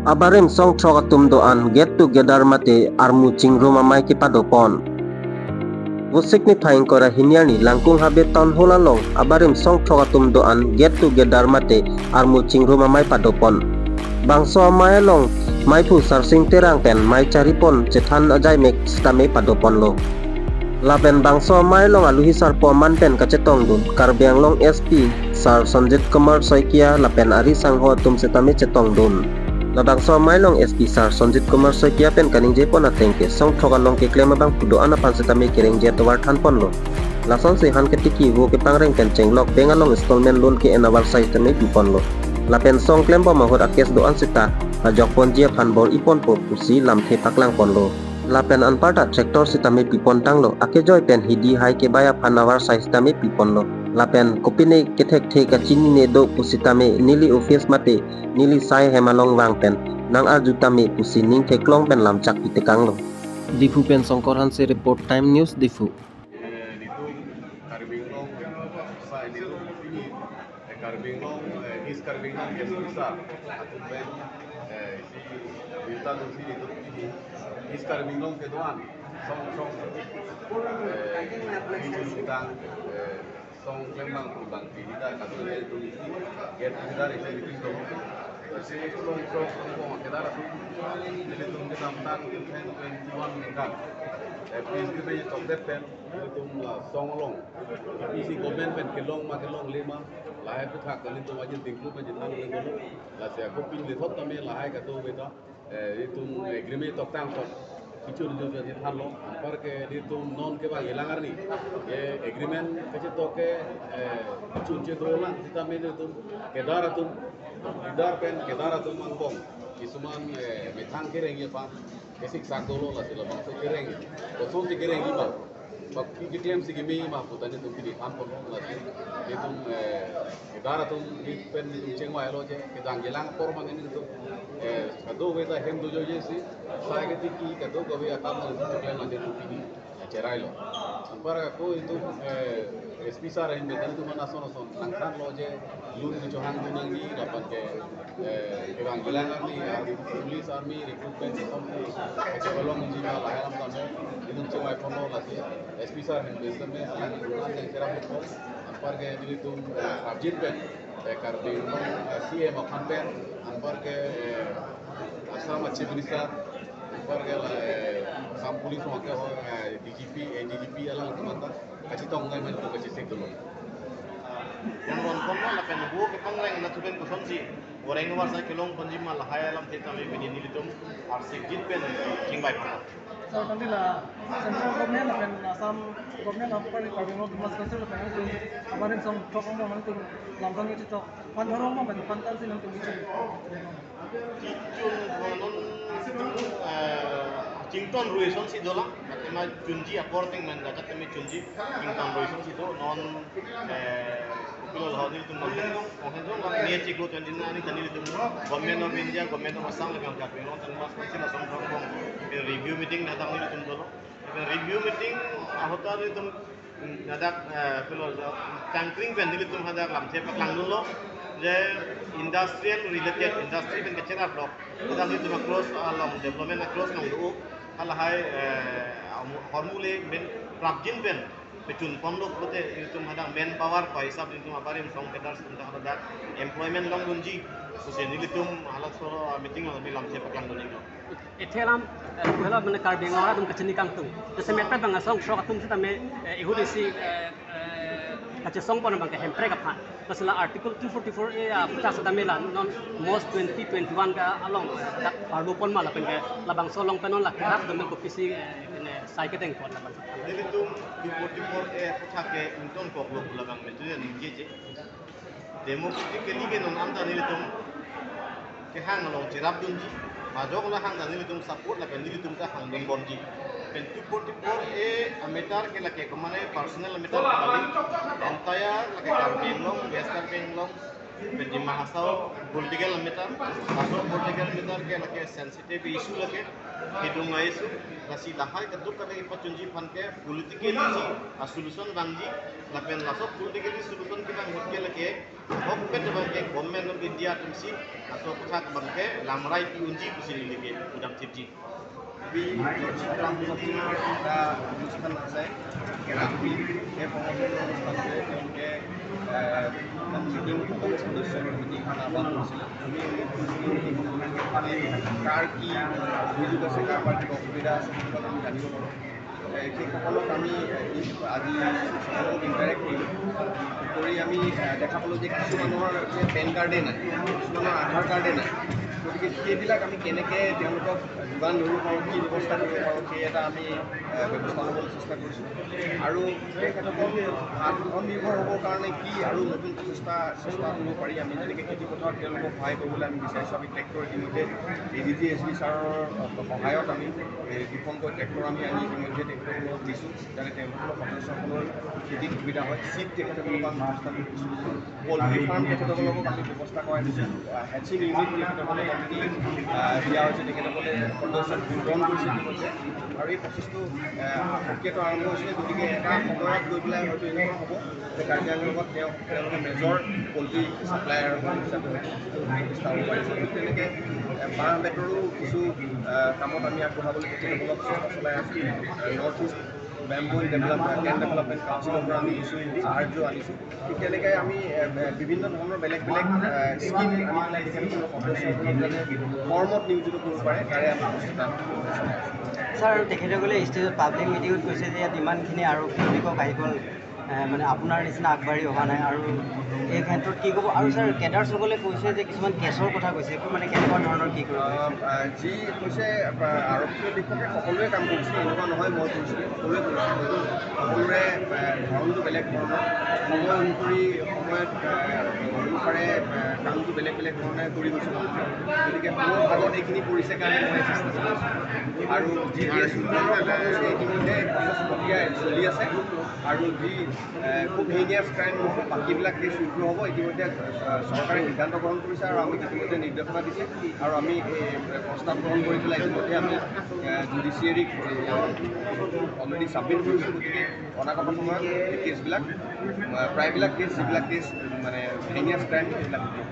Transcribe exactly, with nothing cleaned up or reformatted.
Abarim songthrok atum do-an get together mate armu chingrum amei kepadopon. Vosik niphai ingkoi ra hini arni Langkung Habe Town Hall along abarim songthrok atum do-an get together mate armu chingrum amei padopon. Bangso amei along meiphu Sarsing Terang pen mei charipon chethan ajaimek sitame padoponlo. Lapen bangso amei along aluhi sarpo aman pen kachetongdun Karbi Anglong S P Sar Sanjit Kumar Saikia lapen ari sangho atum sitame chetongdun. Labangso amei along S P Sar Sanjit Kumar Saikia pen kaningjepon ateng ke songthrok along keklem abangphu do-an aphan sitame kerengji atovar thanponlo. Lasonsi han ketiki vo kepangreng pen chenglok bank along installment loan ke-en avarsai sitame piponlo. Lapen song klembom ahut a-case do-an sita ajokponji aphan bor-iponpo pusi lamthe paklangponlo. Lapen anparta tractor sitame pipontanglo. Akejoi pen hidi hai kebai aphan avarsai sitame piponlo. Lapen kopine kethekthe kachinine do pusitame neli office mate neli sai hem along vang pen nang-arju tame pusi ning theklong pen lamchak pitekanglo. Diphu pen Songkor Hanse report, Time News, Diphu. Eh, nelitum Karbi Anglong, sa nelitum pini, eh, Karbi Anglong, eh, East Karbi Anglong ke sisa atum pen, eh, isi birta dunsi nelitum pini East Karbi Anglong kedo-an songthrok, eh, nelitum sitang, eh, song klembang pu bang pini ta kadu nelitum isi get together isi meeting do. Isi songthrok songthrok kedar atum nelitum kedamtang twenty twenty-one ningkan, eh, peace agreement tokdet pen nelitum la song along isi government pen kelong ma kelongle ma, lahai aphuthak nelitum ajin tingku pen jin nang nelitum, lasi akopin lethot tame lahai kadokave ta, eh, nelitum agreement toktang apot kichun jun jun thanlo. Anparke nelitum non kevang-ilang arni, eh, agreement kachetok ke, eh, kichun chedolang sitame nelitum kedar atum, kedar pen kedar atum angbong kisuman, eh, methang kerengji aphan kesiksak dolo, lasi labangso kereng, kosonsi kerengji ma, bak keklem si keme ma puta nelitum pini thanpon, lasi nelitum, eh, kedar atum neli pen nelitum chengvailo je, kedang kelang apor ma nelitum, eh, kadokave ta hem dojoijesi sai ketiki kadokave akam nelitum keklem lasi nelitum pini, eh, cherailo. Anpar ako itum, eh, S P sir ahin pen nelitum ason ason nangthanlo je, loan kechohangdun nangji lapen ke, eh, kevang-ilang arni, ah, police, army recruitment system si kachebalong unji ma lahai alam tame nelitum chengvaiponlo, lasi S P sir ahin pen tame si nelitum an nangcherappo. Anparke nelitum, eh, prapjin pen, eh, Karbi Anglong, eh, C M aphan pen, anparke, eh, Assam Chief Minister, anparke la, eh, Assam Police aphan ke ho, eh, D G P, eh, D G P alang kemanta kachetong ngai man kachesik dolo. Yang ron kono lapen vo kepangreng anatthu pen kosonsi oreng avarsai kelongponji ma lahai alamthe tame pini nelitum arsik jin pen chingvaiponlo. So, tangte la central government lapen Assam government apar Karbi Anglong Autonomous Council lapen nangtum abarim songthrok angbong nangtum lamtang kechitok aphan dhorom ma pen aphan tansi nangtum kichun. Kichun konon, eh, chington rui asonsi dolang, athema chunji apor ateng pen ajat tame chunji, chington rui asonsi do, non, eh, pulo la nelitum Monghenjong, Monghenjong la niya chiklo twenty nine arni ta nelitum Government of India, Government of Assam lapen Karbi Anglong Autonomous Council ason rong rong review meeting hadak nelitum dolo. Lapen review meeting ahut ta nelitum, mm, hadak, eh, pulo la changkring pen nelitum hadak lamthe paklangdunlo je industrial related, industry pen kacherap lok, hadak nelitum a-clause along, development a-clause along do, halahai, eh, hormu le men prapjin pen pechunponlo pulote nelitum hadak manpower pai sab nelitum abarim song kedar atum ta hadak employment longdunji pusi nelitum halaso meeting along neli lamthe paklangdun-iklo. Ithe alam, eh, hala mane Karbi Anglong atum kachini kangtung. Jasemet abang asongthrok atum sitame, eh, ihut isi, eh, eh, kachesongpon abang ke Hemprek aphan. Lasi la Article two forty-four A aphuthak sitame la non March twenty twenty-one ke along, eh, dak parlopon ma lapen ke labangso along pen non la kerap domen kopisi, eh, kene sai kedengpon labangso. Nelitum two forty-four A aphuthak ke ingtonkoklo pu labang metu ya ningjeje. Democratically ke non anta nelitum kehang along cherapdunji, majok la hang ta nelitum support lapen nelitum ta hangdunponji. Pen two forty-four A a-matter ke lake komane personal matter kali, entire lake Karbi Anglong, West Karbi Anglong, Pen Dima Hasao political matter, Hasao political matter ke lake sensitive issue lake, hidung issue, lasi lahai kaduk kave ipachunji aphan ke politically si a solution vangji, lapen laso politically solution kevang ahut ke lake, ahokpet abang ke Government of India atumsi laso aputhak abang ke lamrai pi unji pusi neli ke udam thipji. B Jagat Ram প্ৰসাদ সিংহৰ এটা অনুষ্ঠান আছে, ৰাতি। সেই সংগঠনৰ অনুষ্ঠানটোৱে তেওঁলোকে, এ, এখন মিটিং সদস্য সদস্যৰ মিটিং এখন আহ্বান কৰিছিলে। আমি এই মিটিংখনত কাৰ কি অভিযোগ আছে, কাৰোবাৰ কিবা অসুবিধা আছে, সেইবিলাক আমি জানিব পাৰোঁ। এ, সেইসকলক আমি, এ, আজি সকলোক ইণ্টাৰেক্ট কৰিলোঁ। কৰি আমি, এ, দেখা পালোঁ যে কিছুমানৰ যে পেন কাৰ্ডেই নাই, কিছুমানৰ আধাৰ কাৰ্ডেই নাই। গতিকে সেইবিলাক আমি কেনেকে তেওঁলোকক যোগান ধৰিব পাৰোঁ, কি ব্যৱস্থা কৰিব পাৰোঁ, সেই এটা আমি, এ, ব্যৱস্থা ল'বলৈ চেষ্টা কৰিছোঁ। আৰু সেই ক্ষেত্ৰত আত্মনিৰ্ভৰ হ'বৰ কাৰণে কি আৰু নতুন প্ৰচেষ্টা, চেষ্টা কৰিব পাৰি, আমি যেনেকে খেতি পথাৰত তেওঁলোকক সহায় কৰিবলৈ আমি বিচাৰিছোঁ। আমি ট্ৰেক্টৰ ইতিমধ্যে A D G S B ছাৰৰ সহায়ত আমি, এ, দুখনকৈ ট্ৰেক্টৰ আমি আনি ইতিমধ্যে তেখেতসকলক দিছোঁ, যাতে তেওঁলোকৰ সদস্যসকলৰ খেতিত সুবিধা হয়। চিড তেখেতসকলক আমি ব্যৱস্থা কৰি দিছোঁ। পলট্ৰি ফাৰ্ম তেখেতসকলকো আমি ব্যৱস্থা কৰাই দিছোঁ। আহ, হেচিং ইউনিট তেখেতসকলক আমি, আহ, দিয়া হৈছে, তেখেতসকলে সদস্যক বিতৰণ কৰিছে ইতিমধ্যে। আৰু এই প্ৰচেছটো, আহ, প্ৰক্ৰিয়াটো আৰম্ভ হৈছে, গতিকে এটা সময়ত গৈ পেলাই হয়তো এনেকুৱা হ'ব যে কাৰ্বি আংলঙত তেওঁ, তেওঁলোকে মেজৰ পলট্ৰি ছাপ্লায়াৰ হিচাপে হয়তো প্ৰতিষ্ঠা হ'ব পাৰিছে। ঠিক তেনেকে, আহ, বাঁহ বেতৰো কিছু, আহ, কামত আমি আগবঢ়াবলৈ তেখেতসকলক চেষ্টা চলাই আছোঁ। আহ, নৰ্থ ইষ্ট বেম্বু ডেভেলপ, কেন ডেভেলপমেণ্ট কাউন্সিলৰ পৰা আমি কিছু সাহায্য আনিছোঁ। ঠিক তেনেকে আমি, এ, এ, বিভিন্ন ধৰণৰ বেলেগ বেলেগ, এ, স্কিম আনি পেলাই তেখেতসকলক সদস্যসকলক যাতে কৰ্মত নিয়োজিত কৰিব পাৰে, তাৰে আমি প্ৰচেষ্টা চলাই আছোঁ। ছাৰ, তেখেতসকলে ষ্টেজত পাব্লিক মিটিঙত কৈছে যে ইয়াত ইমানখিনি আৰক্ষী অধীক্ষক আহি গ'ল, এ, মানে আপোনাৰ নিচিনা আগবাঢ়ি অহা নাই, আৰু এই ক্ষেত্ৰত কি ক'ব? আৰু ছাৰ, কেডাৰ্ছসকলে কৈছে যে কিছুমান কেছৰ কথা কৈছে, এইবোৰ মানে কেনেকুৱা ধৰণৰ, কি কৰিব? আহ, আহ, যি কৈছে, আহ, আৰক্ষী অধীক্ষকে সকলোৱে কাম কৰিছে, এনেকুৱা নহয় মই কৰিছোঁ, সকলোৱে কৰিছে। হয়তো সকলোৰে, আহ, ধৰণটো বেলেগ ধৰণৰ, সময় অনুসৰি সময়ত, আহ, অনুসাৰে, আহ, কামটো বেলেগ বেলেগ ধৰণে কৰি গৈছে। গতিকে মোৰ ভাগত এইখিনি কৰিছে কাৰণে মই চেষ্টা চলাইছোঁ। আৰু জি পি এছ উন্নয়নৰ কথা কৈছে, ইতিমধ্যে প্ৰচেছ প্ৰক্ৰিয়া চলি আছে। আৰু যি, আহ, খুব হেইনিয়াছ ক্ৰাইম হ'ব, বাকীবিলাক কেছ উইথড্ৰ হ'ব। ইতিমধ্যে, আহ, চৰকাৰে সিদ্ধান্ত গ্ৰহণ কৰিছে আৰু আমি ইতিমধ্যে নিৰ্দেশনা দিছে। আৰু আমি এই প্ৰস্তাৱ গ্ৰহণ কৰি পেলাই ইতিমধ্যে আমি, আহ, জুডিচিয়েৰীক, আহ, অলৰেডি ছাবমিট কৰিছোঁ। গতিকে অনাগত সময়ত এই কেছবিলাক, আহ, প্ৰায়বিলাক কেছ, যিবিলাক কেছ মানে হেইনিয়াছ ক্ৰাইম, সেইবিলাক হ'ব।